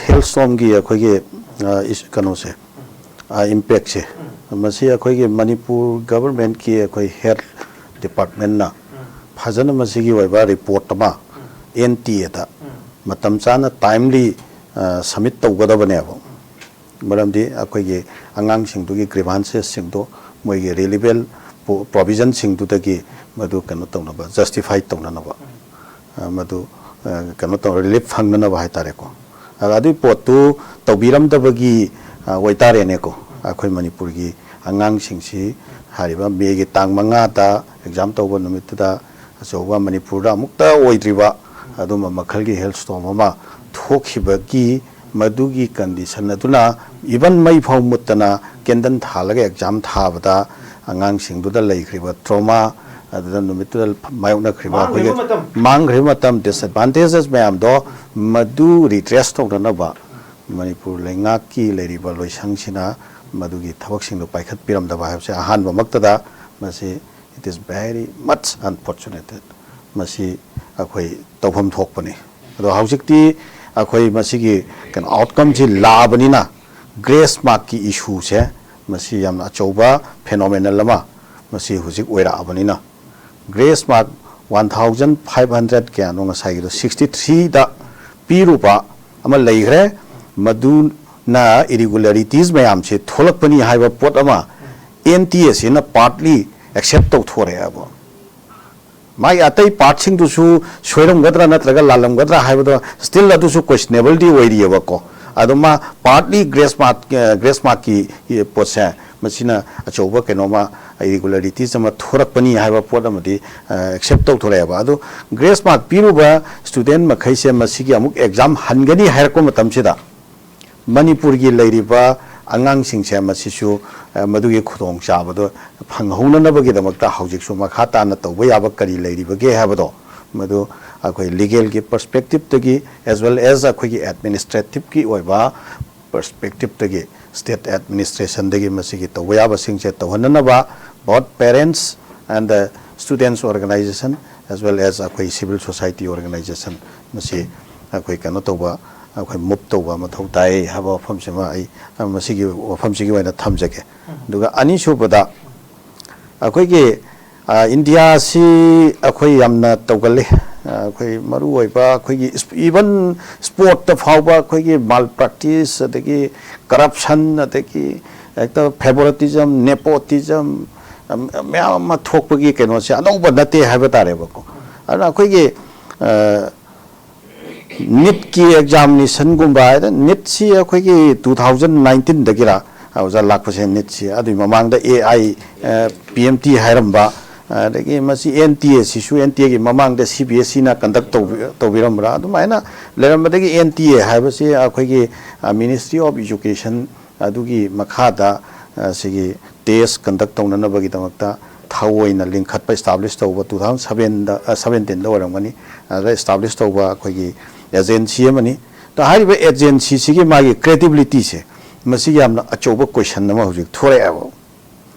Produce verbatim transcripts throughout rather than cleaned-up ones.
ꯍꯦꯜ ꯁ꯭ꯇꯣꯝꯒꯤ ꯑꯩꯈꯣꯏꯒꯤ ꯑ, ꯏꯁ- ꯀꯩꯅꯣꯁꯦ, ꯏꯝꯄꯦꯛꯁꯦ, ꯃꯁꯤ ꯑꯩꯈꯣꯏꯒꯤ ꯃꯅꯤꯄꯨꯔ ꯒꯚꯔꯟꯃꯦꯟꯠꯀꯤ ꯑꯩꯈꯣꯏ ꯍꯦꯜꯊ ꯗꯤꯄꯥꯔꯠꯃꯦꯟꯠꯅ ꯐꯖꯅ ꯃꯁꯤꯒꯤ ꯑꯣꯏꯕ ꯔꯤꯄꯣꯔꯠ ꯑꯃ ꯑꯦꯟ ꯇꯤ ꯑꯦꯗ ꯃꯇꯝ ꯆꯥꯅ, ꯇꯥꯏꯝꯂꯤ ꯁꯕꯃꯤꯠ ꯇꯧꯒꯗꯕꯅꯦꯕ꯫ ꯃꯔꯝꯗꯤ ꯑꯩꯈꯣꯏꯒꯤ ꯑꯉꯥꯡꯁꯤꯡꯗꯨꯒꯤ ꯒ꯭ꯔꯤꯚꯥꯟꯁꯦꯁꯁꯤꯡꯗꯣ ꯃꯣꯏꯒꯤ ꯔꯤꯂꯤꯕꯦꯜ ꯄ꯭ꯔꯣꯚꯤꯖꯟꯁꯤꯡꯗꯨꯗꯒꯤ ꯃꯗꯨ ꯀꯩꯅꯣ ꯇꯧꯅꯕ, ꯖꯁꯇꯤꯐꯥꯏ ꯇꯧꯅꯅꯕ, ꯑ, ꯃꯗꯨ ꯑ, ꯀꯩꯅꯣ ꯇꯧ ꯔꯤꯂꯤꯐ ꯐꯪꯅꯅꯕ ꯍꯥꯏꯇꯥꯔꯦꯀꯣ꯫ ꯑꯗ ꯑꯗꯨꯒꯤ ꯄꯣꯠꯇꯨ ꯇꯧꯕꯤꯔꯝꯗꯕꯒꯤ ꯑ, ꯑꯣꯏꯇꯥꯔꯦꯅꯦꯀꯣ, ꯑꯩꯈꯣꯏ ꯃꯅꯤꯄꯨꯔꯒꯤ ꯑꯉꯥꯡꯁꯤꯡꯁꯤ ꯍꯥꯏꯔꯤꯕ ꯃꯦꯒꯤ ꯇꯥꯡ ꯃꯉꯥꯗ ꯑꯦꯛꯖꯥꯝ ꯇꯧꯕ ꯅꯨꯃꯤꯠꯇꯨꯗ ꯑꯆꯧꯕ ꯃꯅꯤꯄꯨꯔꯗ ꯑꯃꯨꯛꯇ ꯑꯣꯏꯗ꯭ꯔꯤꯕ ꯑꯗꯨꯝꯕ ꯃꯈꯜꯒꯤ ꯍꯦꯜ ꯁ꯭ꯇꯣꯝ ꯑꯃ ꯊꯣꯛꯈꯤꯕꯒꯤ ꯃꯗꯨꯒꯤ ꯀꯟꯗꯤꯁꯟ ꯑꯗꯨꯅ ꯏꯚꯟ ꯃꯩ ꯐꯥꯎ ꯃꯨꯠꯇꯅ ꯀꯦꯟꯗꯜ ꯊꯥꯜꯂꯒ ꯑꯦꯛꯖꯥꯝ ꯊꯥꯕꯗ ꯑꯉꯥꯡꯁꯤꯡꯗꯨꯗ ꯂꯩꯈ꯭ꯔꯤꯕ ꯇ꯭ꯔꯣꯃꯥ, ꯑꯗꯨꯗ ꯅꯨꯃꯤꯠꯇꯨꯗ ꯃꯥꯌꯣꯛꯅꯈ꯭ꯔꯤꯕ ꯃꯥꯡꯈ꯭ꯔꯤꯕ ꯑꯩꯈꯣꯏꯒꯤ ꯃꯇꯝ꯫ ꯃꯥꯡꯈ꯭ꯔꯤꯕ ꯃꯇꯝ, ꯗꯤꯁꯑꯦꯗꯚꯥꯟꯇꯦꯖꯦꯁ ꯃꯌꯥꯝꯗꯣ ꯃꯗꯨ ꯔꯤꯇ꯭ꯔꯦꯁ ꯇꯧꯅꯅꯕ ꯃꯅꯤꯄꯨꯔ ꯂꯩꯉꯥꯛꯀꯤ ꯂꯩꯔꯤꯕ ꯂꯣꯏꯁꯪꯁꯤꯅ ꯃꯗꯨꯒꯤ ꯊꯕꯛꯁꯤꯡꯗꯣ ꯄꯥꯏꯈꯠꯄꯤꯔꯝꯗꯕ ꯍꯥꯏꯕꯁꯦ ꯑꯍꯥꯟꯕꯃꯛꯇꯗ ꯃꯁꯤ, it is very much unfortunate꯫ ꯃꯁꯤ ꯑꯩꯈꯣꯏ ꯇꯧꯐꯝ ꯊꯣꯛꯄꯅꯤ꯫ ꯑꯗꯣ ꯍꯧꯖꯤꯛꯇꯤ ꯑꯩꯈꯣꯏ ꯃꯁꯤꯒꯤ ꯀꯩꯅꯣ ꯑꯥꯎꯠꯀꯝꯁꯤ ꯂꯥꯛꯑꯕꯅꯤꯅ ꯒ꯭ꯔꯦꯁ ꯃꯥꯔꯛꯀꯤ ꯏꯁꯨꯁꯦ ꯃꯁꯤ ꯌꯥꯝꯅ ꯑꯆꯧꯕ ꯐꯦꯅꯣꯃꯦꯅꯦꯜ ꯑꯃ ꯃꯁꯤ ꯍꯧꯖꯤꯛ ꯑꯣꯏꯔꯛꯑꯕꯅꯤꯅ grace mark one thousand five hundred ꯀꯌꯥꯅꯣ ꯉꯁꯥꯏꯒꯤꯗꯣ ꯁꯤꯛꯁꯇꯤ ꯊ꯭ꯔꯤꯗ ꯄꯤꯔꯨꯕ ꯑꯃ ꯂꯩꯈ꯭ꯔꯦ꯫ ꯃꯗꯨꯅ ꯏꯔꯤꯒꯨꯂꯔꯤꯇꯤꯁ ꯃꯌꯥꯝꯁꯦ ꯊꯣꯛꯂꯛꯄꯅꯤ ꯍꯥꯏꯕ ꯄꯣꯠ ꯑꯃ ꯑꯦꯟ ꯇꯤ ꯑꯦꯁꯤꯅ ꯄꯥꯔꯠꯂꯤ ꯑꯦꯛꯁꯦꯞ ꯇꯧꯊꯣꯔꯛꯑꯦꯕ꯫ ꯃꯥꯒꯤ ꯑꯇꯩ ꯄꯥꯔꯠꯁꯤꯡꯗꯨꯁꯨ ꯁꯣꯏꯔꯝꯒꯗ꯭ꯔꯥ ꯅꯠꯇ꯭ꯔꯒ ꯂꯥꯜꯂꯝꯒꯗ꯭ꯔꯥ ꯍꯥꯏꯕꯗꯣ ꯁ꯭ꯇꯤꯜ ꯑꯗꯨꯁꯨ ꯀꯣꯏꯁꯅꯦꯕꯜꯗꯤ ꯑꯣꯏꯔꯤꯑꯕꯀꯣ꯫ ꯑꯗꯣ ꯃꯥ ꯄꯥꯔꯠꯂꯤ ꯒ꯭ꯔꯦꯁ ꯃꯥꯔꯛ, ꯒ꯭ꯔꯦꯁ ꯃꯥꯔꯛꯀꯤ ꯄꯣꯠꯁꯦ ꯃꯁꯤꯅ ꯑꯆꯧꯕ ꯀꯩꯅꯣꯃ, ꯏꯔꯤꯒꯨꯂꯔꯤꯇꯤꯁ ꯑꯃ ꯊꯣꯔꯛꯄꯅꯤ ꯍꯥꯏꯕ ꯄꯣꯠ ꯑꯃꯗꯤ ꯑꯦꯛꯁꯦꯞ ꯇꯧꯊꯣꯔꯛꯑꯦꯕ꯫ ꯑꯗꯣ ꯒ꯭ꯔꯦꯁ ꯃꯥꯔꯛ ꯄꯤꯔꯨꯕ ꯁ꯭ꯇꯨꯗꯦꯟꯠ ꯃꯈꯩꯁꯦ ꯃꯁꯤꯒꯤ ꯑꯃꯨꯛ ꯑꯦꯛꯖꯥꯝ ꯍꯟꯒꯅꯤ ꯍꯥꯏꯔꯛꯄ ꯃꯇꯝꯁꯤꯗ ꯃꯅꯤꯄꯨꯔꯒꯤ ꯂꯩꯔꯤꯕ ꯑꯉꯥꯡꯁꯤꯡꯁꯦ ꯃꯁꯤꯁꯨ, ꯑ, ꯃꯗꯨꯒꯤ ꯈꯨꯗꯣꯡꯆꯥꯕꯗꯣ ꯐꯪꯍꯧꯅꯅꯕꯒꯤꯗꯃꯛꯇ ꯍꯧꯖꯤꯛꯁꯨ ꯃꯈꯥ ꯇꯥꯅ ꯇꯧꯕ ꯌꯥꯕ ꯀꯔꯤ ꯂꯩꯔꯤꯕꯒꯦ ꯍꯥꯏꯕꯗꯣ ꯃꯗꯨ ꯑꯩꯈꯣꯏ ꯂꯤꯒꯦꯜꯒꯤ ꯄꯔꯁꯄꯦꯛꯇꯤꯞꯇꯒꯤ as well as ꯑꯩꯈꯣꯏꯒꯤ ꯑꯦꯗꯃꯤꯅꯤꯁꯇ꯭ꯔꯦꯇꯤꯞꯀꯤ ꯑꯣꯏꯕ ꯄꯔꯁꯄꯦꯛꯇꯤꯞꯇꯒꯤ ꯁ꯭ꯇꯦꯠ ꯑꯦꯗꯃꯤꯅꯤꯁꯇ꯭ꯔꯦꯁꯟꯗꯒꯤ ꯃꯁꯤꯒꯤ ꯇꯧꯕ ꯌꯥꯕꯁꯤꯡꯁꯦ ꯇꯧꯍꯟꯅꯅꯕ both parents and the students organization as well as ꯑꯩꯈꯣꯏ civil society organization ꯃꯁꯤ ꯑꯩꯈꯣꯏ ꯀꯩꯅꯣ ꯇꯧꯕ, ꯑꯩꯈꯣꯏ ꯃꯨꯞ ꯇꯧꯕ ꯃꯊꯧ ꯇꯥꯏ ꯍꯥꯏꯕ ꯋꯥꯐꯝꯁꯤꯃ ꯑꯩ ꯃꯁꯤꯒꯤ ꯋꯥꯐꯝꯁꯤꯒꯤ ꯑꯣꯏꯅ ꯊꯝꯖꯒꯦ꯫ ꯑꯗꯨꯒ ꯑꯅꯤꯁꯨꯕꯗ, ꯑꯩꯈꯣꯏꯒꯤ, ꯑ, ꯏꯟꯗꯤꯌꯥꯁꯤ ꯑꯩꯈꯣꯏ ꯌꯥꯝꯅ ꯇꯧꯒꯜꯂꯤ꯫ ꯑ, ꯑꯩꯈꯣꯏ ꯃꯔꯨ ꯑꯣꯏꯕ ꯑꯩꯈꯣꯏꯒꯤ ꯏꯁ-, even sportꯇ ꯐꯥꯎꯕ ꯑꯩꯈꯣꯏꯒꯤ malpractice, ꯑꯗꯒꯤ corruption, ꯑꯗꯒꯤ ꯍꯦꯛꯇ favoritism, nepotism, ꯑ, ꯃꯌꯥꯝ ꯑꯃ ꯊꯣꯛꯄꯒꯤ ꯀꯩꯅꯣꯁꯦ ꯑꯅꯧꯕ ꯅꯠꯇꯦ ꯍꯥꯏꯕ ꯇꯥꯔꯦꯕꯀꯣ꯫ ꯑꯗꯨꯅ ꯑꯩꯈꯣꯏꯒꯤ, ꯑ, NEETꯀꯤ examinationꯒꯨꯝꯕ ꯍꯥꯏꯗ, NEETꯁꯤ ꯑꯩꯈꯣꯏꯒꯤ two thousand nineteenꯗꯒꯤꯔ ꯑꯣꯖꯥ ꯂꯥꯛꯄꯁꯦ, NEETꯁꯤ꯫ ꯑꯗꯨꯒꯤ ꯃꯃꯥꯡꯗ AI, ꯑ, PMT ꯍꯥꯏꯔꯝꯕ, ꯑꯗꯒꯤ ꯃꯁꯤ NTAꯁꯤꯁꯨ, NTAꯒꯤ ꯃꯃꯥꯡꯗ CBSEꯅ conduct ꯇꯧꯕꯤ-, ꯇꯧꯕꯤꯔꯝꯕ꯭ꯔꯥ, ꯑꯗꯨꯃꯥꯏꯅ ꯂꯩꯔꯝꯕꯗꯒꯤ NTA ꯍꯥꯏꯕꯁꯤ ꯑꯩꯈꯣꯏꯒꯤ, ꯑ, Ministry of Education ꯑꯗꯨꯒꯤ ꯃꯈꯥꯗ, ꯑ, ꯁꯤꯒꯤ test conduct ꯇꯧꯅꯅꯕꯒꯤꯗꯃꯛꯇ ꯊꯑꯣꯏꯅ ꯂꯤꯡꯈꯠꯄ, establish ꯇꯧꯕ two thousand sevenꯗ, ꯑ, seventeenꯗ ꯑꯣꯏꯔꯝꯒꯅꯤ꯫ ꯑꯗ establish ꯇꯧꯕ ꯑꯩꯈꯣꯏꯒꯤ agency ꯑꯃꯅꯤ꯫ ꯑꯗꯣ ꯍꯥꯏꯔꯤꯕ agencyꯁꯤꯒꯤ ꯃꯥꯒꯤ credibilityꯁꯦ, ꯃꯁꯤ ꯌꯥꯝꯅ ꯑꯆꯧꯕ question ꯑꯃ ꯍꯧꯖꯤꯛ ꯊꯣꯔꯛꯑꯦꯕ꯫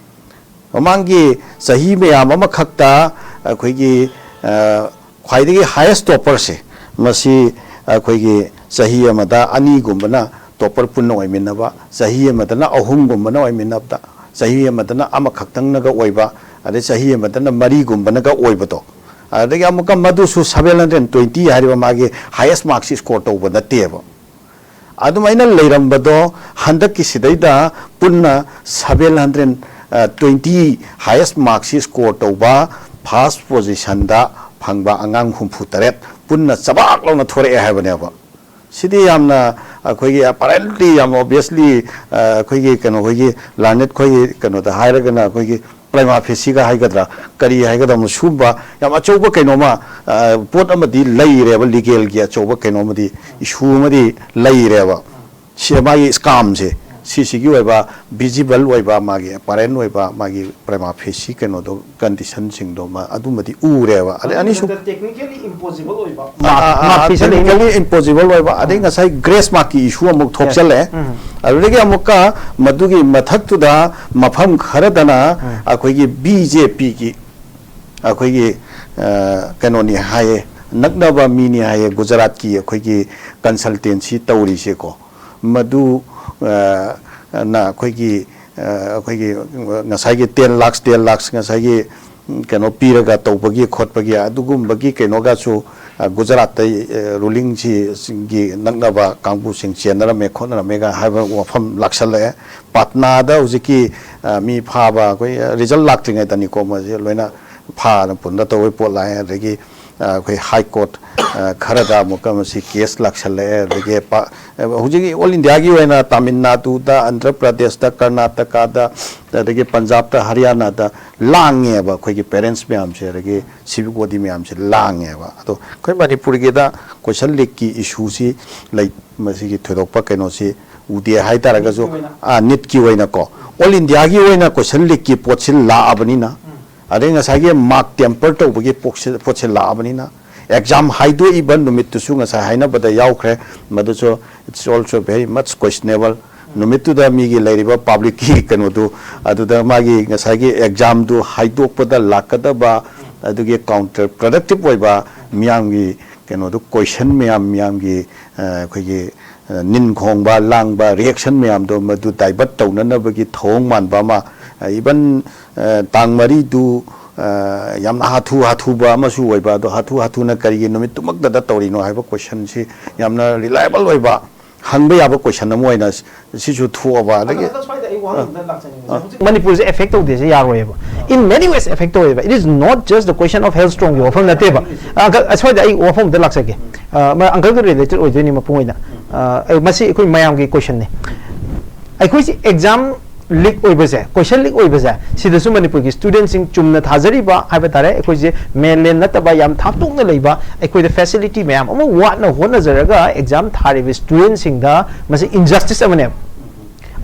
ꯃꯃꯥꯡꯒꯤ ꯆꯍꯤ ꯃꯌꯥꯝ ꯑꯃꯈꯛꯇ ꯑꯩꯈꯣꯏꯒꯤ, ꯑ, ꯈ꯭ꯋꯥꯏꯗꯒꯤ highest topperꯁꯦ, ꯃꯁꯤ ꯑꯩꯈꯣꯏꯒꯤ ꯆꯍꯤ ꯑꯃꯗ ꯑꯅꯤꯒꯨꯝꯕꯅ topper ꯄꯨꯟꯅ ꯑꯣꯏꯃꯤꯟꯅꯕ, ꯆꯍꯤ ꯑꯃꯗꯅ ꯑꯍꯨꯝꯒꯨꯝꯕꯅ ꯑꯣꯏꯃꯤꯟꯅꯕꯗ, ꯆꯍꯤ ꯑꯃꯗꯅ ꯑꯃꯈꯛꯇꯪꯅꯒ ꯑꯣꯏꯕ, ꯑꯗꯩ ꯆꯍꯤ ꯑꯃꯗꯅ ꯃꯔꯤꯒꯨꯝꯕꯅꯒ ꯑꯣꯏꯕꯗꯣ, ꯑꯗꯒꯤ ꯑꯃꯨꯛꯀ ꯃꯗꯨꯁꯨ seven hundred twenty ꯍꯥꯏꯔꯤꯕ ꯃꯥꯒꯤ highest marks score ꯇꯧꯕ ꯅꯠꯇꯦꯕ꯫ ꯑꯗꯨꯃꯥꯏꯅ ꯂꯩꯔꯝꯕꯗꯣ ꯍꯟꯗꯛꯀꯤꯁꯤꯗꯩꯗ ꯄꯨꯟꯅ seven hundred twenty highest marks score ꯇꯧꯕ, first positionꯗ ꯐꯪꯕ ꯑꯉꯥꯡ ꯍꯨꯝꯐꯨ ꯇꯔꯦꯠ ꯄꯨꯟꯅ ꯆꯕꯥꯛ ꯂꯥꯎꯅ ꯊꯣꯔꯛꯑꯦ ꯍꯥꯏꯕꯅꯦꯕ꯫ ꯁꯤꯗꯤ ꯌꯥꯝꯅ ꯑꯩꯈꯣꯏꯒꯤ apparently ꯌꯥꯝ obviously, ꯑ, ꯑꯩꯈꯣꯏꯒꯤ ꯀꯩꯅꯣ, ꯑꯩꯈꯣꯏꯒꯤ learned ꯑꯩꯈꯣꯏꯒꯤ ꯀꯩꯅꯣꯗ ꯍꯥꯏꯔꯒꯅ ꯑꯩꯈꯣꯏꯒꯤ prima facie ꯍꯥꯏꯒꯗ꯭ꯔꯥ, ꯀꯔꯤ ꯍꯥꯏꯒꯗ꯭ꯔꯥ, ꯁꯨꯝꯕ ꯌꯥꯝ ꯑꯆꯧꯕ ꯀꯩꯅꯣꯃ, ꯑ, ꯄꯣꯠ ꯑꯃꯗꯤ ꯂꯩꯔꯦꯕ, legalꯒꯤ ꯑꯆꯧꯕ ꯀꯩꯅꯣꯃꯗꯤ, issue ꯑꯃꯗꯤ ꯂꯩꯔꯦꯕ꯫ ꯁꯤ ꯃꯥꯒꯤ scamꯁꯦ, ꯁꯤꯁꯤꯒꯤ ꯑꯣꯏꯕ visible ꯑꯣꯏꯕ, ꯃꯥꯒꯤ apparent ꯑꯣꯏꯕ, ꯃꯥꯒꯤ prima facie ꯀꯩꯅꯣꯗꯣ, conditionꯁꯤꯡꯗꯣ ꯃꯥ ꯑꯗꯨꯃꯗꯤ ꯎꯔꯦꯕ꯫ ꯑꯗꯩ ꯑꯅꯤꯁꯨ technically impossible ꯑꯣꯏꯕ꯫ Mark, ꯑꯥ, ꯑꯥ, mark ꯄꯤꯁꯜꯂꯛꯏꯅꯦ꯫ Technically impossible ꯑꯣꯏꯕ꯫ ꯑꯗꯩ ꯉꯁꯥꯏ grace markꯀꯤ issue ꯑꯃꯨꯛ ꯊꯣꯛꯆꯜꯂꯛꯑꯦ꯫ ꯎꯝ꯫ ꯑꯗꯨꯗꯒꯤ ꯑꯃꯨꯛꯀ ꯃꯗꯨꯒꯤ ꯃꯊꯛꯇꯨꯗ ꯃꯐꯝ ꯈꯔꯗꯅ ꯎꯝ꯫ ꯑꯩꯈꯣꯏꯒꯤ BJPꯒꯤ ꯑꯩꯈꯣꯏꯒꯤ, ꯑ, ꯀꯩꯅꯣꯅꯤ ꯍꯥꯏꯌꯦ, ꯅꯛꯅꯕ ꯃꯤꯅꯤ ꯍꯥꯏꯌꯦ ꯒꯨꯖꯔꯥꯠꯀꯤ ꯑꯩꯈꯣꯏꯒꯤ ꯀꯟꯁꯜꯇꯦꯟꯁꯤ ꯇꯧꯔꯤꯁꯦꯀꯣ꯫ ꯃꯗꯨ ꯑ, ꯅ ꯑꯩꯈꯣꯏꯒꯤ ꯑ, ꯑꯩꯈꯣꯏꯒꯤ ꯉꯁꯥꯏꯒꯤ ten lakhs ten lakhs ꯉꯁꯥꯏꯒꯤ ꯎꯝ, ꯀꯩꯅꯣ ꯄꯤꯔꯒ ꯇꯧꯕꯒꯤ ꯈꯣꯠꯄꯒꯤ ꯑꯗꯨꯒꯨꯝꯕꯒꯤ ꯀꯩꯅꯣꯒꯁꯨ ꯑ, ꯒꯨꯖꯔꯥꯠꯇ ꯔꯨꯂꯤꯡꯁꯤꯒꯤ ꯅꯛꯅꯕ ꯀꯥꯡꯕꯨꯁꯤꯡ ꯆꯦꯟꯅꯔꯝꯃꯦ ꯈꯣꯠꯅꯔꯝꯃꯦꯒ ꯍꯥꯏꯕ ꯋꯥꯐꯝ ꯂꯥꯛꯁꯜꯂꯛꯑꯦ꯫ ꯄꯥꯠꯅꯥꯗ ꯍꯧꯖꯤꯛꯀꯤ ꯑ, ꯃꯤ ꯐꯥꯕ ꯑꯩꯈꯣꯏ ꯔꯤꯖꯜ ꯂꯥꯛꯇ꯭ꯔꯤꯉꯩꯗꯅꯤꯀꯣ ꯃꯁꯤ ꯂꯣꯏꯅ ꯐꯥꯅ ꯄꯨꯟꯅ ꯇꯧꯕꯩ ꯄꯣꯠ ꯂꯥꯛꯑꯦ꯫ ꯑꯗꯒꯤ ꯑ, ꯑꯩꯈꯣꯏ ꯍꯥꯏ ꯀꯣꯔꯠ ꯑ, ꯈꯔꯗ ꯑꯃꯨꯛꯀ ꯃꯁꯤ ꯀꯦꯁ ꯂꯥꯛꯁꯜꯂꯛꯑꯦ꯫ ꯑꯗꯒꯤ ꯄ-, ꯑ, ꯍꯧꯖꯤꯛꯀꯤ ꯑꯣꯜ ꯏꯟꯗꯤꯌꯥꯒꯤ ꯑꯣꯏꯅ ꯇꯥꯃꯤꯜ ꯅꯥꯗꯨꯗ, ꯑꯟꯙ꯭ꯔ ꯄ꯭ꯔꯗꯦꯁꯇ, ꯀꯔꯅꯥꯇꯀꯥꯗ, ꯑꯗꯒꯤ ꯄꯟꯖꯥꯕꯇ, ꯍꯔꯤꯌꯥꯅꯥꯗ ꯂꯥꯡꯉꯦꯕ ꯑꯩꯈꯣꯏꯒꯤ ꯄꯦꯔꯦꯟꯁ ꯃꯌꯥꯝꯁꯦ, ꯑꯗꯒꯤ ꯁꯤꯚꯤꯛ ꯕꯣꯗꯤ ꯃꯌꯥꯝꯁꯦ ꯂꯥꯡꯉꯦꯕ꯫ ꯑꯗꯣ ꯑꯩꯈꯣꯏ ꯃꯅꯤꯄꯨꯔꯒꯤꯗ ꯀꯣꯏꯁꯟ ꯂꯤꯛꯀꯤ ꯏꯁꯨꯁꯤ ꯂꯩ, ꯃꯁꯤꯒꯤ ꯊꯣꯏꯗꯣꯛꯄ ꯀꯩꯅꯣꯁꯤ ꯎꯗꯦ ꯍꯥꯏꯇꯥꯔꯒꯁꯨ, ꯅꯤꯠꯀꯤ ꯑꯣꯏꯅ? ꯑꯥ, ꯅꯤꯠꯀꯤ ꯑꯣꯏꯅꯀꯣ, ꯑꯣꯜ ꯏꯟꯗꯤꯌꯥꯒꯤ ꯑꯣꯏꯅ ꯀꯣꯏꯁꯟ ꯂꯤꯛꯀꯤ ꯄꯣꯠꯁꯤ ꯂꯥꯛꯑꯕꯅꯤꯅ, ꯑꯗꯩ ꯉꯁꯥꯏꯒꯤ ꯃꯥꯔꯛ ꯇꯦꯝꯄꯔ ꯇꯧꯕꯒꯤ ꯄꯣꯠꯁꯤ, ꯄꯣꯠꯁꯤ ꯂꯥꯛꯑꯕꯅꯤꯅ, ꯑꯦꯛꯖꯥꯝ ꯍꯥꯏꯗꯣꯛꯏꯕ ꯅꯨꯃꯤꯠꯇꯨꯁꯨ ꯉꯁꯥꯏ ꯍꯥꯏꯅꯕꯗ ꯌꯥꯎꯈ꯭ꯔꯦ, ꯃꯗꯨꯁꯨ it's also very much questionable꯫ ꯅꯨꯃꯤꯠꯇꯨꯗ ꯃꯤꯒꯤ ꯂꯩꯔꯤꯕ ꯄꯥꯕ꯭ꯂꯤꯛꯀꯤ ꯀꯩꯅꯣꯗꯨ, ꯑꯗꯨꯗ ꯃꯥꯒꯤ ꯉꯁꯥꯏꯒꯤ ꯑꯦꯛꯖꯥꯝꯗꯨ ꯍꯥꯏꯗꯣꯛꯄꯗ ꯂꯥꯛꯀꯗꯕ ꯑꯗꯨꯒꯤ ꯀꯥꯎꯟꯇꯔ ꯄ꯭ꯔꯗꯛꯇꯤꯞ ꯑꯣꯏꯕ ꯃꯤꯌꯥꯝꯒꯤ ꯀꯩꯅꯣꯗꯨ, ꯀꯣꯏꯁꯟ ꯃꯌꯥꯝ, ꯃꯤꯌꯥꯝꯒꯤ, ꯑ, ꯑꯩꯈꯣꯏꯒꯤ, ꯑ, ꯅꯤꯟ ꯈꯣꯡꯕ, ꯂꯥꯡꯕ, ꯔꯤꯌꯦꯛꯁꯟ ꯃꯌꯥꯝꯗꯣ ꯃꯗꯨ ꯗꯥꯏꯚꯔꯠ ꯇꯧꯅꯅꯕꯒꯤ ꯊꯧꯑꯣꯡ ꯃꯥꯟꯕ ꯑꯃ, ꯑ, ꯏꯚꯟ, ꯑ, ꯇꯥꯡ ꯃꯔꯤꯗꯨ, ꯑ, ꯌꯥꯝꯅ ꯍꯥꯊꯨ ꯍꯥꯊꯨꯕ ꯑꯃꯁꯨ ꯑꯣꯏꯕ, ꯑꯗꯣ ꯍꯥꯊꯨ ꯍꯥꯊꯨꯅ ꯀꯔꯤꯒꯤ ꯅꯨꯃꯤꯠꯇꯨꯃꯛꯇꯗ ꯇꯧꯔꯤꯅꯣ ꯍꯥꯏꯕ ꯀꯣꯏꯁꯟꯁꯤ ꯌꯥꯝꯅ ꯔꯤꯂꯥꯏꯕꯜ ꯑꯣꯏꯕ, ꯍꯪꯕ ꯌꯥꯕ ꯀꯣꯏꯁꯟ ꯑꯃ ꯑꯣꯏꯅ ꯁꯤꯁꯨ ꯊꯣꯛꯑꯕ꯫ ꯑꯗꯒꯤ ꯑꯗꯣ ꯁ꯭ꯋꯥꯏꯗ ꯑꯩ ꯋꯥꯍꯪ ꯑꯃꯇ ꯂꯥꯛꯆꯅꯤꯡꯕꯁꯦ꯫ ꯑ꯫ ꯍꯧꯖꯤꯛ ꯃꯅꯤꯄꯨꯔꯁꯦ ꯑꯦꯐꯦꯛ ꯇꯧꯗꯦꯁꯦ ꯌꯥꯔꯣꯏꯕ꯫ In many ways ꯑꯦꯐꯦꯛ ꯇꯧꯋꯦꯕ꯫ It is not just the question of health strongꯒꯤ ꯋꯥꯐꯝ ꯅꯠꯇꯦꯕ꯫ ꯑ, ꯑꯪꯀꯜ, ꯑꯁ꯭ꯋꯥꯏꯗ ꯑꯩ ꯋꯥꯐꯝ ꯑꯝꯇ ꯂꯥꯛꯆꯒꯦ꯫ ꯑ, ꯃ-, ꯑꯪꯀꯜꯒ ꯔꯤꯂꯦꯇꯦꯠ ꯑꯣꯏꯗꯣꯏꯅꯤ ꯃꯄꯨꯡ ꯑꯣꯏꯅ꯫ ꯑ, ꯑꯩ, ꯃꯁꯤ ꯑꯩꯈꯣꯏ ꯃꯌꯥꯝꯒꯤ ꯀꯣꯏꯁꯟꯅꯤ꯫ ꯑꯩꯈꯣꯏꯁꯤ ꯑꯦꯛꯖꯥꯝ ꯂꯤꯛ ꯑꯣꯏꯕꯁꯦ, ꯀꯣꯏꯁꯟ ꯂꯤꯛ ꯑꯣꯏꯕꯁꯦ, ꯁꯤꯗꯁꯨ ꯃꯅꯤꯄꯨꯔꯒꯤ ꯁ꯭ꯇꯨꯗꯦꯟꯠꯁꯤꯡ ꯆꯨꯝꯅ ꯊꯥꯖꯔꯤꯕ ꯍꯥꯏꯕ ꯇꯥꯔꯦ, ꯑꯩꯈꯣꯏꯁꯦ ꯃꯦꯟꯂꯦꯟ ꯅꯠꯇꯕ ꯌꯥꯝ ꯊꯥꯞꯇꯣꯛꯅ ꯂꯩꯕ ꯑꯩꯈꯣꯏꯗ ꯐꯦꯁꯤꯂꯤꯇꯤ ꯃꯌꯥꯝ ꯑꯃ ꯋꯥꯠꯅ ꯍꯣꯠꯅꯖꯔꯒ ꯑꯦꯛꯖꯥꯝ ꯊꯥꯔꯤꯕ ꯁ꯭ꯇꯨꯗꯦꯟꯠꯁꯤꯡꯗ ꯃꯁꯤ ꯏꯟꯖꯁꯇꯤꯁ ꯑꯃꯅꯦꯕ꯫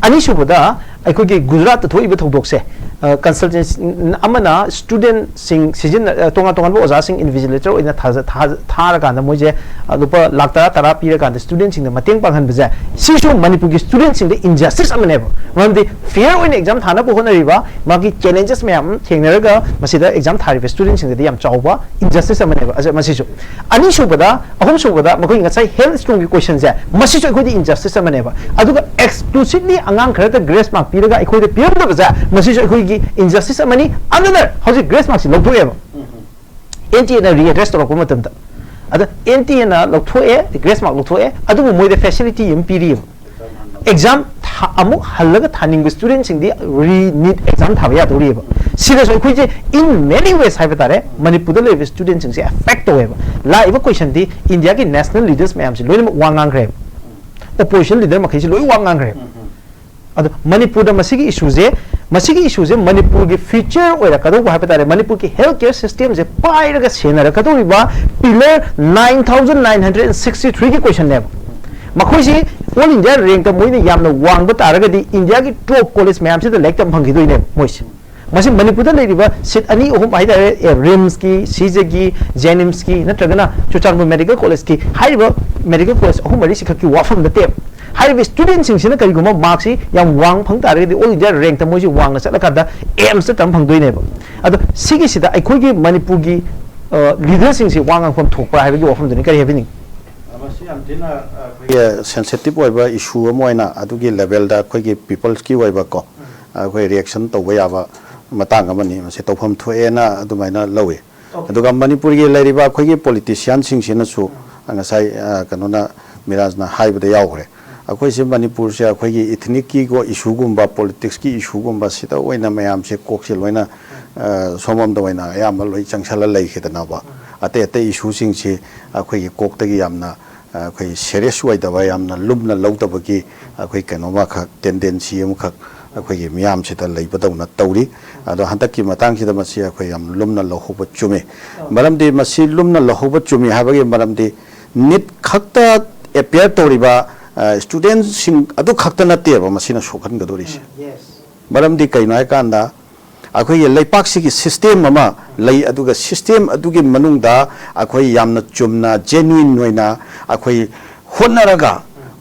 ꯑꯅꯤꯁꯨꯕꯗ, ꯑꯩꯈꯣꯏꯒꯤ ꯒꯨꯖꯔꯥꯠꯇ ꯊꯣꯛꯏꯕ ꯊꯧꯗꯣꯛꯁꯦ, ꯀꯟꯁꯜꯇꯦꯟꯁꯤ ꯑꯃꯅ ꯁ꯭ꯇꯨꯗꯦꯟꯁꯤꯡ ꯁꯤꯖꯤꯟꯅ ꯇꯣꯉꯥꯟ ꯇꯣꯉꯥꯟꯕ ꯑꯣꯖꯥꯁꯤꯡ ꯏꯟꯚꯤꯖꯤꯂꯦꯇꯔ ꯑꯣꯏꯅ ꯊꯥꯖ- ꯊꯥ- ꯊꯥꯔꯀꯥꯟꯗ ꯃꯣꯏꯁꯦ ꯂꯨꯄꯥ ꯂꯥꯛ ꯇꯔꯥ ꯇꯔꯥ ꯄꯤꯔꯀꯥꯟꯗ ꯁ꯭ꯇꯨꯗꯦꯟꯁꯤꯡꯗ ꯃꯇꯦꯡ ꯄꯥꯡꯍꯟꯕꯁꯦ, ꯁꯤꯁꯨ ꯃꯅꯤꯄꯨꯔꯒꯤ ꯁ꯭ꯇꯨꯗꯦꯟꯁꯤꯡꯗ ꯏꯟꯖꯁꯇꯤꯁ ꯑꯃꯅꯦꯕ꯫ ꯃꯔꯝꯗꯤ ꯐꯤꯌꯔ ꯑꯣꯏꯅ ꯑꯦꯛꯖꯥꯝ ꯊꯥꯅꯕ ꯍꯣꯠꯅꯔꯤꯕ, ꯃꯥꯒꯤ ꯆꯦꯂꯦꯟꯖꯦꯁ ꯃꯌꯥꯝ ꯑꯃ ꯊꯦꯡꯅꯔꯒ ꯃꯁꯤꯗ ꯑꯦꯛꯖꯥꯝ ꯊꯥꯔꯤꯕ ꯁ꯭ꯇꯨꯗꯦꯟꯁꯤꯡꯗꯗꯤ ꯌꯥꯝ ꯆꯥꯎꯕ ꯏꯟꯖꯁꯇꯤꯁ ꯑꯃꯅꯦꯕ ꯑꯁ- ꯃꯁꯤꯁꯨ꯫ ꯑꯅꯤꯁꯨꯕꯗ, ꯑꯍꯨꯝꯁꯨꯕꯗ ꯃꯈꯣꯏꯒꯤ ꯉꯁꯥꯏ ꯍꯦꯜꯊ ꯁ꯭ꯀꯤꯝꯒꯤ ꯀꯣꯏꯁꯟꯁꯦ, ꯃꯁꯤꯁꯨ ꯑꯩꯈꯣꯏꯗꯤ ꯏꯟꯖꯁꯇꯤꯁ ꯑꯃꯅꯦꯕ꯫ ꯑꯗꯨꯒ ꯑꯦꯛꯁꯀ꯭ꯂꯨꯁꯤꯚꯂꯤ ꯑꯉꯥꯡ ꯈꯔꯗ ꯒ꯭ꯔꯦꯁ ꯃꯥꯔꯛ ꯄꯤꯔꯒ ꯑꯩꯈꯣꯏꯗ ꯄꯤꯔꯝꯗꯕꯁꯦ, ꯃꯁꯤꯁꯨ ꯑꯩꯈꯣꯏꯒꯤ ꯏꯟꯖꯁꯇꯤꯁ ꯑꯃꯅꯤ꯫ ꯑꯅꯗꯔ, ꯍꯧꯖꯤꯛ ꯒ꯭ꯔꯦꯁ ꯃꯥꯔꯛꯁꯤ ꯂꯧꯊꯣꯛꯑꯦꯕ꯫ ꯑꯦꯟ ꯇꯤ ꯑꯦꯅ ꯔꯤꯑꯦꯗ꯭ꯔꯦꯁ ꯇꯧꯔꯛꯄ ꯃꯇꯝꯗ, ꯑꯗ ꯑꯦꯟ ꯇꯤ ꯑꯦꯅ ꯂꯧꯊꯣꯛꯑꯦ, ꯒ꯭ꯔꯦꯁ ꯃꯥꯔꯛ ꯂꯧꯊꯣꯛꯑꯦ, ꯑꯗꯨꯕꯨ ꯃꯣꯏꯗ ꯐꯦꯁꯤꯂꯤꯇꯤ ꯑꯃ ꯄꯤꯔꯤꯕ꯫ ꯑꯦꯛꯖꯥꯝ ꯑꯃꯨꯛ ꯍꯜꯂꯒ ꯊꯥꯅꯤꯡꯕ ꯁ꯭ꯇꯨꯗꯦꯟꯁꯤꯡꯗꯤ ꯔꯤ ꯅꯤꯠ ꯑꯦꯛꯖꯥꯝ ꯊꯥꯕ ꯌꯥꯗꯧꯔꯤꯕ꯫ ꯁꯤꯗꯁꯨ ꯑꯩꯈꯣꯏꯁꯦ in many ways ꯍꯥꯏꯕ ꯇꯥꯔꯦ, ꯃꯅꯤꯄꯨꯔꯗ ꯂꯩꯔꯤꯕ ꯁ꯭ꯇꯨꯗꯦꯟꯁꯤꯡꯁꯦ ꯑꯦꯐꯦꯛ ꯇꯧꯋꯦꯕ꯫ ꯂꯥꯛꯏꯕ ꯀꯣꯏꯁꯟꯗꯤ ꯏꯟꯗꯤꯌꯥꯒꯤ ꯅꯦꯁꯅꯦꯜ ꯂꯤꯗꯔꯁ ꯃꯌꯥꯝꯁꯦ ꯂꯣꯏꯅꯃꯛ ꯋꯥ ꯉꯥꯡꯈ꯭ꯔꯦꯕ, ꯑꯣꯄꯣꯖꯤꯁꯟ ꯂꯤꯗꯔ ꯃꯈꯩꯁꯦ ꯂꯣꯏ ꯋꯥ ꯉꯥꯡꯈ꯭ꯔꯦꯕ꯫ ꯑꯗꯣ ꯃꯅꯤꯄꯨꯔꯗ ꯃꯁꯤꯒꯤ ꯏꯁꯨꯁꯦ, ꯃꯁꯤꯒꯤ ꯏꯁꯨꯁꯦ ꯃꯅꯤꯄꯨꯔꯒꯤ ꯐ꯭ꯌꯨꯆꯔ ꯑꯣꯏꯔꯛꯀꯗꯧꯕ ꯍꯥꯏꯕ ꯇꯥꯔꯦ, ꯃꯅꯤꯄꯨꯔꯒꯤ ꯍꯦꯜꯊ ꯀꯦꯌꯔ ꯁꯤꯁꯇꯦꯝꯁꯦ ꯄꯥꯏꯔꯒ ꯁꯦꯟꯅꯔꯛꯀꯗꯧꯔꯤꯕ pillar nine thousand nine hundred sixty ꯊ꯭ꯔꯤꯒꯤ ꯀꯣꯏꯁꯟꯅꯦꯕ꯫ ꯃꯈꯣꯏꯁꯤ ꯑꯣꯜ ꯏꯟꯗꯤꯌꯥ ꯔꯦꯡꯛꯇ ꯃꯣꯏꯅ ꯌꯥꯝꯅ ꯋꯥꯡꯕ ꯇꯥꯔꯒꯗꯤ ꯏꯟꯗꯤꯌꯥꯒꯤ ꯇꯣꯞ ꯀꯣꯂꯦꯖ ꯃꯌꯥꯝꯁꯤꯗ ꯂꯥꯏꯔꯤꯛ ꯇꯝ ꯐꯪꯈꯤꯗꯣꯏꯅꯦꯕ ꯃꯣꯏꯁꯦ꯫ ꯃꯁꯤ ꯃꯅꯤꯄꯨꯔꯗ ꯂꯩꯔꯤꯕ ꯁꯤꯠ ꯑꯅꯤ ꯑꯍꯨꯝ ꯍꯥꯏꯇꯥꯔꯦ, ꯑꯦ, ꯔꯤꯝꯁꯀꯤ, ꯁꯤꯖꯒꯤ, ꯖꯦꯅꯤꯝꯁꯀꯤ, ꯅꯠꯇ꯭ꯔꯒꯅ ꯆꯨꯔꯆꯥꯟꯄꯨꯔ ꯃꯦꯗꯤꯀꯦꯜ ꯀꯣꯂꯦꯖꯀꯤ ꯍꯥꯏꯔꯤꯕ ꯃꯦꯗꯤꯀꯦꯜ ꯀꯣꯂꯦꯖ ꯑꯍꯨꯝ ꯃꯔꯤꯁꯤ ꯈꯛꯀꯤ ꯋꯥꯐꯝ ꯅꯠꯇꯦꯕ꯫ ꯍꯥꯏꯔꯤꯕ ꯁ꯭ꯇꯨꯗꯦꯟꯁꯤꯡꯁꯤꯅ ꯀꯔꯤꯒꯨꯝꯕ ꯃꯥꯔꯛꯁꯤ ꯌꯥꯝ ꯋꯥꯡ ꯐꯪ ꯇꯥꯔꯒꯗꯤ ꯑꯣꯜ ꯏꯟꯗꯤꯌꯥ ꯔꯦꯡꯛꯇ ꯃꯣꯏꯁꯤ ꯋꯥꯡꯅ ꯆꯠꯂꯀꯥꯟꯗ ꯑꯦꯝꯁꯇ ꯇꯝ ꯐꯪꯗꯣꯏꯅꯦꯕ꯫ ꯑꯗꯣ ꯁꯤꯒꯤꯁꯤꯗ ꯑꯩꯈꯣꯏꯒꯤ ꯃꯅꯤꯄꯨꯔꯒꯤ, ꯑ, ꯂꯤꯗꯔꯁꯤꯡꯁꯤ ꯋꯥ ꯉꯥꯡꯐꯝ ꯊꯣꯛꯄ꯭ꯔꯥ ꯍꯥꯏꯕꯒꯤ ꯋꯥꯐꯝꯗꯨꯅꯤ꯫ ꯀꯔꯤ ꯍꯥꯏꯕꯤꯅꯤꯡ? ꯃꯁꯤ ꯌꯥꯝ ꯊꯤꯅ ꯑꯩꯈꯣꯏꯒꯤ ꯁꯦꯟꯁꯤꯇꯤꯞ ꯑꯣꯏꯕ ꯏꯁꯨ ꯑꯃ ꯑꯣꯏꯅ ꯑꯗꯨꯒꯤ ꯂꯦꯚꯦꯜꯗ ꯑꯩꯈꯣꯏꯒꯤ ꯄꯤꯄꯜꯁꯀꯤ ꯑꯣꯏꯕꯀꯣ, ꯑꯩꯈꯣꯏ ꯔꯤꯌꯦꯛꯁꯟ ꯇꯧꯕ ꯌꯥꯕ ꯃꯇꯥꯡ ꯑꯃꯅꯤ꯫ ꯃꯁꯤ ꯇꯧꯐꯝ ꯊꯣꯛꯑꯦꯅ ꯑꯗꯨꯃꯥꯏꯅ ꯂꯧꯋꯤ꯫ ꯑꯗꯨꯒ ꯃꯅꯤꯄꯨꯔꯒꯤ ꯂꯩꯔꯤꯕ ꯑꯩꯈꯣꯏꯒꯤ ꯄꯣꯂꯤꯇꯤꯁꯤꯌꯥꯟꯁꯤꯡꯁꯤꯅꯁꯨ ꯉꯁꯥꯏ, ꯑ, ꯀꯩꯅꯣꯅ, ꯃꯤꯔꯥꯖꯅ ꯍꯥꯏꯕꯗ ꯌꯥꯎꯈ꯭ꯔꯦ꯫ ꯑꯩꯈꯣꯏꯁꯦ ꯃꯅꯤꯄꯨꯔꯁꯦ ꯑꯩꯈꯣꯏꯒꯤ ꯏꯊꯅꯤꯛꯀꯤꯀꯣ ꯏꯁꯨꯒꯨꯝꯕ, ꯄꯣꯂꯤꯇꯤꯛꯁꯀꯤ ꯏꯁꯨꯒꯨꯝꯕ ꯁꯤꯗ ꯑꯣꯏꯅ ꯃꯌꯥꯝꯁꯦ ꯀꯣꯛꯁꯦ ꯂꯣꯏꯅ, ꯑ, ꯁꯣꯝꯂꯣꯝꯗ ꯑꯣꯏꯅ ꯑꯌꯥꯝꯕ ꯂꯣꯏ ꯆꯪꯁꯜꯂ ꯂꯩꯈꯤꯗꯅꯕ꯫ ꯑꯇꯩ ꯑꯇꯩ ꯏꯁꯨꯁꯤꯡꯁꯤ ꯑꯩꯈꯣꯏꯒꯤ ꯀꯣꯛꯇꯒꯤ ꯌꯥꯝꯅ, ꯑ, ꯑꯩꯈꯣꯏ ꯁꯦꯔꯤꯌꯁ ꯑꯣꯏꯗꯕ, ꯌꯥꯝꯅ ꯂꯨꯝꯅ ꯂꯧꯗꯕꯒꯤ ꯑꯩꯈꯣꯏ ꯀꯩꯅꯣꯃꯈꯛ, ꯇꯦꯟꯗꯦꯟꯁꯤ ꯑꯃꯈꯛ ꯑꯩꯈꯣꯏꯒꯤ ꯃꯤꯌꯥꯝꯁꯤꯗ ꯂꯩꯕꯗꯧꯅ ꯇꯧꯔꯤ꯫ ꯑꯗꯣ ꯍꯟꯗꯛꯀꯤ ꯃꯇꯥꯡꯁꯤꯗ ꯃꯁꯤ ꯑꯩꯈꯣꯏ ꯌꯥꯝ ꯂꯨꯝꯅ ꯂꯧꯍꯧꯕ ꯆꯨꯝꯃꯤ꯫ ꯃꯔꯝꯗꯤ ꯃꯁꯤ ꯂꯨꯝꯅ ꯂꯧꯍꯧꯕ ꯆꯨꯝꯃꯤ ꯍꯥꯏꯕꯒꯤ ꯃꯔꯝꯗꯤ ꯅꯤꯠ ꯈꯛꯇ ꯑꯦꯄꯤꯌꯔ ꯇꯧꯔꯤꯕ, ꯑ, ꯁ꯭ꯇꯨꯗꯦꯟꯁꯤꯡ ꯑꯗꯨ ꯈꯛꯇ ꯅꯠꯇꯦꯕ ꯃꯁꯤꯅ ꯁꯣꯛꯍꯟꯒꯗꯧꯔꯤꯁꯦ꯫ ꯃꯔꯝꯗꯤ ꯀꯩꯅꯣ ꯍꯥꯏꯀꯥꯟꯗ ꯑꯩꯈꯣꯏꯒꯤ ꯂꯩꯄꯥꯛꯁꯤꯒꯤ system ꯑꯃ ꯂꯩ, ꯑꯗꯨꯒ system ꯑꯗꯨꯒꯤ ꯃꯅꯨꯡꯗ ꯑꯩꯈꯣꯏ ꯌꯥꯝꯅ ꯆꯨꯝꯅ genuine ꯑꯣꯏꯅ ꯑꯩꯈꯣꯏ ꯍꯣꯠꯅꯔꯒ,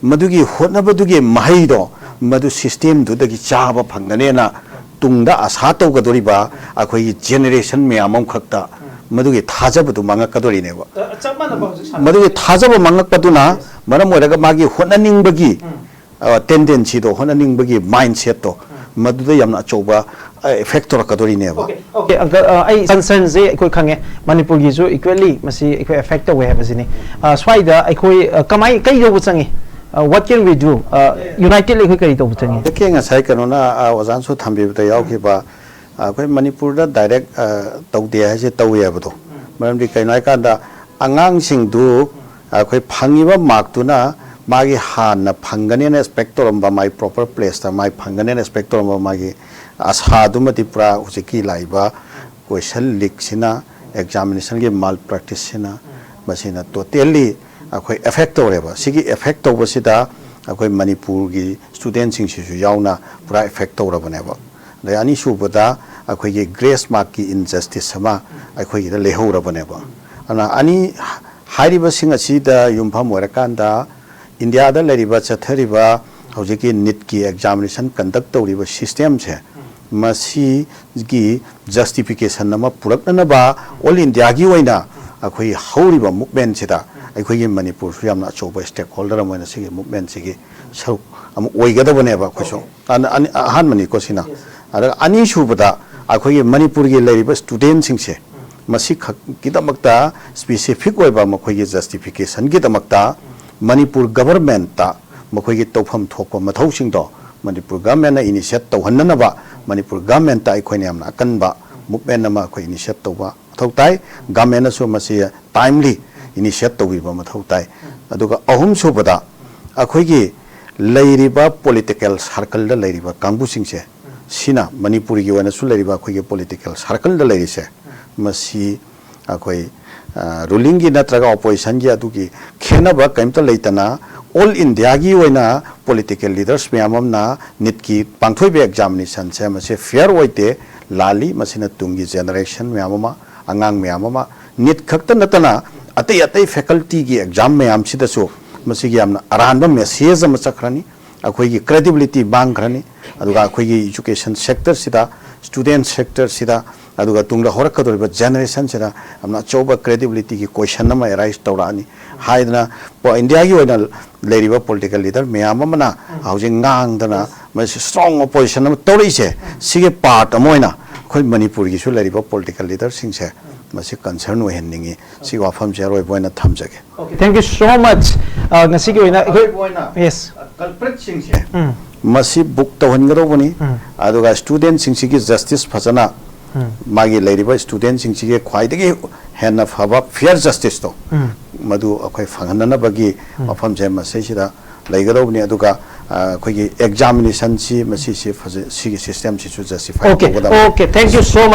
ꯃꯗꯨꯒꯤ ꯍꯣꯠꯅꯕꯗꯨꯒꯤ ꯃꯍꯩꯗꯣ ꯃꯗꯨ system ꯗꯨꯗꯒꯤ ꯆꯥꯕ ꯐꯪꯒꯅꯦꯅ ꯇꯨꯡꯗ ꯑꯁꯥ ꯇꯧꯒꯗꯧꯔꯤꯕ ꯑꯩꯈꯣꯏꯒꯤ generation ꯃꯌꯥꯝ ꯑꯃꯈꯛꯇ ꯃꯗꯨꯒꯤ ꯊꯥꯖꯕꯗꯨ ꯃꯥꯡꯉꯛꯀꯗꯧꯔꯤꯅꯦꯕ꯫ ꯑ, ꯆꯞ ꯃꯥꯟꯅꯕ ꯍꯧꯖꯤꯛ ꯁꯥꯟꯅ- ꯃꯗꯨꯒꯤ ꯊꯥꯖꯕ ꯃꯥꯡꯉꯛꯄꯗꯨꯅ ꯃꯔꯝ ꯑꯣꯏꯔꯒ ꯃꯥꯒꯤ ꯍꯣꯠꯅꯅꯤꯡꯕꯒꯤ ꯎꯝ. ꯑ, tendency ꯗꯣ, ꯍꯣꯠꯅꯅꯤꯡꯕꯒꯤ mindset ꯇꯣ, ꯃꯗꯨꯗ ꯌꯥꯝꯅ ꯑꯆꯧꯕ ꯑ, effect ꯇꯧꯔꯛꯀꯗꯧꯔꯤꯅꯦꯕ꯫ Okay, okay, uncle, ꯑ, ꯑꯩ concern ꯁꯦ ꯑꯩꯈꯣꯏ ꯈꯪꯉꯦ, ꯃꯅꯤꯄꯨꯔꯒꯤꯁꯨ equally ꯃꯁꯤ ꯑꯩꯈꯣꯏ affect ꯇꯧꯋꯦ ꯍꯥꯏꯕꯁꯤꯅꯤ꯫ ꯑ, ꯁ꯭ꯋꯥꯏꯗ ꯑꯩꯈꯣꯏ, ꯑ, ꯀꯃꯥꯏ, ꯀꯩꯗꯧꯕ ꯆꯪꯉꯤ? ꯑ, what can we do? ꯑ, united ꯑꯩꯈꯣꯏ ꯀꯔꯤ ꯇꯧꯕ ꯆꯪꯉꯤ? ꯍꯧꯖꯤꯛꯀꯤ ꯉꯁꯥꯏ ꯀꯩꯅꯣꯅ, ꯑ, ꯑꯣꯖꯥꯅꯁꯨ ꯊꯝꯕꯤꯕꯗ ꯌꯥꯎꯈꯤꯕ, ꯑ, ꯑꯩꯈꯣꯏ ꯃꯅꯤꯄꯨꯔꯗ direct, ꯑ, ꯇꯧꯗꯦ ꯍꯥꯏꯁꯦ ꯇꯧꯋꯦ ꯍꯥꯏꯕꯗꯣ꯫ ꯃꯔꯝꯗꯤ ꯀꯩꯅꯣ ꯍꯥꯏꯀꯥꯟꯗ ꯑꯉꯥꯡꯁꯤꯡꯗꯨ ꯑꯩꯈꯣꯏ ꯐꯪꯉꯤꯕ mark ꯇꯨꯅ ꯃꯥꯒꯤ ꯍꯥꯟꯅ ꯐꯪꯒꯅꯦꯅ expect ꯇꯧꯔꯝꯕ, ꯃꯥꯒꯤ proper place ꯇ ꯃꯥꯒꯤ ꯐꯪꯒꯅꯦꯅ expect ꯇꯧꯔꯝꯕ ꯃꯥꯒꯤ ꯑꯁꯥꯗꯨꯃꯗꯤ ꯄꯨꯔꯥ ꯍꯧꯖꯤꯛꯀꯤ ꯂꯥꯛꯏꯕ question leak ꯁꯤꯅ, examination ꯒꯤ malpractice ꯁꯤꯅ, ꯃꯁꯤꯅ totally ꯑꯩꯈꯣꯏ affect ꯇꯧꯔꯦꯕ꯫ ꯁꯤꯒꯤ affect ꯇꯧꯕꯁꯤꯗ ꯑꯩꯈꯣꯏ ꯃꯅꯤꯄꯨꯔꯒꯤ student ꯁꯤꯡꯁꯤꯁꯨ ꯌꯥꯎꯅ ꯄꯨꯔꯥ affect ꯇꯧꯔꯕꯅꯦꯕ꯫ ꯑꯗꯩ ꯑꯅꯤꯁꯨꯕꯗ ꯑꯩꯈꯣꯏꯒꯤ grace mark ꯀꯤ injustice ꯑꯃ ꯑꯩꯈꯣꯏꯒꯤꯗ ꯂꯩꯍꯧꯔꯕꯅꯦꯕ꯫ ꯑꯗꯨꯅ ꯑꯅꯤ, ꯍꯥꯏꯔꯤꯕꯁꯤꯡ ꯑꯁꯤꯗ ꯌꯨꯝꯐꯝ ꯑꯣꯏꯔꯀꯥꯟꯗ ꯏꯟꯗꯤꯌꯥꯗ ꯂꯩꯔꯤꯕ, ꯆꯠꯊꯔꯤꯕ ꯍꯧꯖꯤꯛꯀꯤ NEET ꯀꯤ examination conduct ꯇꯧꯔꯤꯕ system ꯁꯦ, ꯃꯁꯤꯒꯤ justification ꯑꯃ ꯄꯨꯔꯛꯅꯅꯕ all India ꯒꯤ ꯑꯣꯏꯅ ꯑꯩꯈꯣꯏ ꯍꯧꯔꯤꯕ movement ꯁꯤꯗ ꯑꯩꯈꯣꯏꯒꯤ ꯃꯅꯤꯄꯨꯔꯁꯨ ꯌꯥꯝꯅ ꯑꯆꯧꯕ stakeholder ꯑꯃ ꯑꯣꯏꯅ ꯁꯤꯒꯤ movement ꯁꯤꯒꯤ ꯁꯔꯨꯛ ꯑꯃ ꯑꯣꯏꯒꯗꯕꯅꯦꯕ ꯑꯩꯈꯣꯏꯁꯨ꯫ ꯑꯅ-, ꯑꯅꯤ-, ꯑꯍꯥꯟꯕꯅꯤꯀꯣ ꯁꯤꯅ꯫ ꯑꯗꯨꯒ ꯑꯅꯤꯁꯨꯕꯗ ꯑꯩꯈꯣꯏꯒꯤ ꯃꯅꯤꯄꯨꯔꯒꯤ ꯂꯩꯔꯤꯕ student ꯁꯤꯡꯁꯦ ꯃꯁꯤꯈꯛꯀꯤꯗꯃꯛꯇ specific ꯑꯣꯏꯕ ꯃꯈꯣꯏꯒꯤ justification ꯒꯤꯗꯃꯛꯇ ꯃꯅꯤꯄꯨꯔ government ꯇ ꯃꯈꯣꯏꯒꯤ ꯇꯧꯐꯝ ꯊꯣꯛꯄ ꯃꯊꯧꯁꯤꯡꯗꯣ ꯃꯅꯤꯄꯨꯔ government ꯅ initiate ꯇꯧꯍꯟꯅꯅꯕ ꯃꯅꯤꯄꯨꯔ government ꯇ ꯑꯩꯈꯣꯏꯅ ꯌꯥꯝꯅ ꯑꯀꯟꯕ movement ꯑꯃ ꯑꯩꯈꯣꯏ initiate ꯇꯧꯕ ꯃꯊꯧ ꯇꯥꯏ꯫ Government ꯅꯁꯨ ꯃꯁꯤ timely initiate ꯇꯧꯕꯤꯕ ꯃꯊꯧ ꯇꯥꯏ꯫ ꯑꯗꯨꯒ ꯑꯍꯨꯝꯁꯨꯕꯗ ꯑꯩꯈꯣꯏꯒꯤ ꯂꯩꯔꯤꯕ political circle ꯗ ꯂꯩꯔꯤꯕ ꯀꯥꯡꯕꯨꯁꯤꯡꯁꯦ, ꯁꯤꯅ ꯃꯅꯤꯄꯨꯔꯒꯤ ꯑꯣꯏꯅꯁꯨ ꯂꯩꯔꯤꯕ ꯑꯩꯈꯣꯏꯒꯤ political circle ꯗ ꯂꯩꯔꯤꯁꯦ, ꯃꯁꯤ ꯑꯩꯈꯣꯏ, ꯑ, ruling ꯒꯤ ꯅꯠꯇ꯭ꯔꯒ opposition ꯒꯤ ꯑꯗꯨꯒꯤ ꯈꯦꯠꯅꯕ ꯀꯔꯤꯝꯇ ꯂꯩꯇꯅ all India ꯒꯤ ꯑꯣꯏꯅ political leaders ꯃꯌꯥꯝ ꯑꯃꯅ NEET ꯀꯤ ꯄꯥꯡꯊꯣꯛꯏꯕ examination ꯁꯦ ꯃꯁꯤ fair ꯑꯣꯏꯗꯦ, ꯂꯥꯜꯂꯤ꯫ ꯃꯁꯤꯅ ꯇꯨꯡꯒꯤ generation ꯃꯌꯥꯝ ꯑꯃ, ꯑꯉꯥꯡ ꯃꯌꯥꯝ ꯑꯃ, NEET ꯈꯛꯇ ꯅꯠꯇꯅ ꯑꯇꯩ ꯑꯇꯩ faculty ꯒꯤ exam ꯃꯌꯥꯝꯁꯤꯗꯁꯨ ꯃꯁꯤꯒꯤ ꯌꯥꯝꯅ ꯑꯔꯥꯟꯕ message ꯑꯃ ꯆꯠꯈ꯭ꯔꯅꯤ꯫ ꯑꯩꯈꯣꯏꯒꯤ credibility ꯃꯥꯡꯈ꯭ꯔꯅꯤ꯫ ꯑꯗꯨꯒ ꯑꯩꯈꯣꯏꯒꯤ education sector ꯁꯤꯗ, student sector ꯁꯤꯗ, ꯑꯗꯨꯒ ꯇꯨꯡꯗ ꯍꯧꯔꯛꯀꯗꯧꯔꯤꯕ generation ꯁꯤꯗ ꯌꯥꯝꯅ ꯑꯆꯧꯕ credibility ꯒꯤ question ꯑꯃ arise ꯇꯧꯔꯛꯑꯅꯤ ꯍꯥꯏꯗꯅ, ꯄꯣ-, ꯏꯟꯗꯤꯌꯥꯒꯤ ꯑꯣꯏꯅ ꯂꯩꯔꯤꯕ political leader ꯃꯌꯥꯝ ꯑꯃꯅ ꯍꯧꯖꯤꯛ ꯉꯥꯡꯗꯅ ꯃꯁꯤ strong opposition ꯑꯃ ꯇꯧꯔꯛꯏꯁꯦ, ꯁꯤꯒꯤ part ꯑꯃ ꯑꯣꯏꯅ ꯑꯩꯈꯣꯏ ꯃꯅꯤꯄꯨꯔꯒꯤꯁꯨ ꯂꯩꯔꯤꯕ political leader ꯁꯤꯡꯁꯦ ꯃꯁꯤ concern ꯑꯣꯏꯍꯟꯅꯤꯡꯉꯤ꯫ ꯁꯤꯒꯤ ꯋꯥꯐꯝꯁꯦ ꯑꯔꯣꯏꯕ ꯑꯣꯏꯅ ꯊꯝꯖꯒꯦ꯫ Okay, thank you so much. Uh, ꯉꯁꯤꯒꯤ ꯑꯣꯏꯅ ꯑꯩꯈꯣꯏ, ꯑꯔꯣꯏꯕ ꯑꯣꯏꯅ yes, culprit ꯁꯤꯡꯁꯦ ꯎꯝ, ꯃꯁꯤ book ꯇꯧꯍꯟꯒꯗꯧꯕꯅꯤ꯫ ꯎꯝ, ꯑꯗꯨꯒ student ꯁꯤꯡꯁꯤꯒꯤ justice ꯐꯖꯅ, ꯎꯝ, ꯃꯥꯒꯤ ꯂꯩꯔꯤꯕ student ꯁꯤꯡꯁꯤꯒꯤ ꯈ꯭ꯋꯥꯏꯗꯒꯤ ꯍꯦꯟꯅ ꯐꯕ fair justice ꯇꯣ ꯎꯝ. ꯃꯗꯨ ꯑꯩꯈꯣꯏ ꯐꯪꯍꯟꯅꯅꯕꯒꯤ ꯎꯝ. ꯋꯥꯐꯝꯁꯦ ꯃꯁꯤꯁꯤꯗ ꯂꯩꯒꯗꯧꯕꯅꯤ꯫ ꯑꯗꯨꯒ, ꯑ, ꯑꯩꯈꯣꯏꯒꯤ examination ꯁꯤ ꯃꯁꯤꯁꯤ ꯐꯖ-, ꯁꯤꯒꯤ system ꯁꯤꯁꯨ justify Okay, ꯇꯧꯒꯗꯕꯅꯤ꯫ Okay, thank you so much.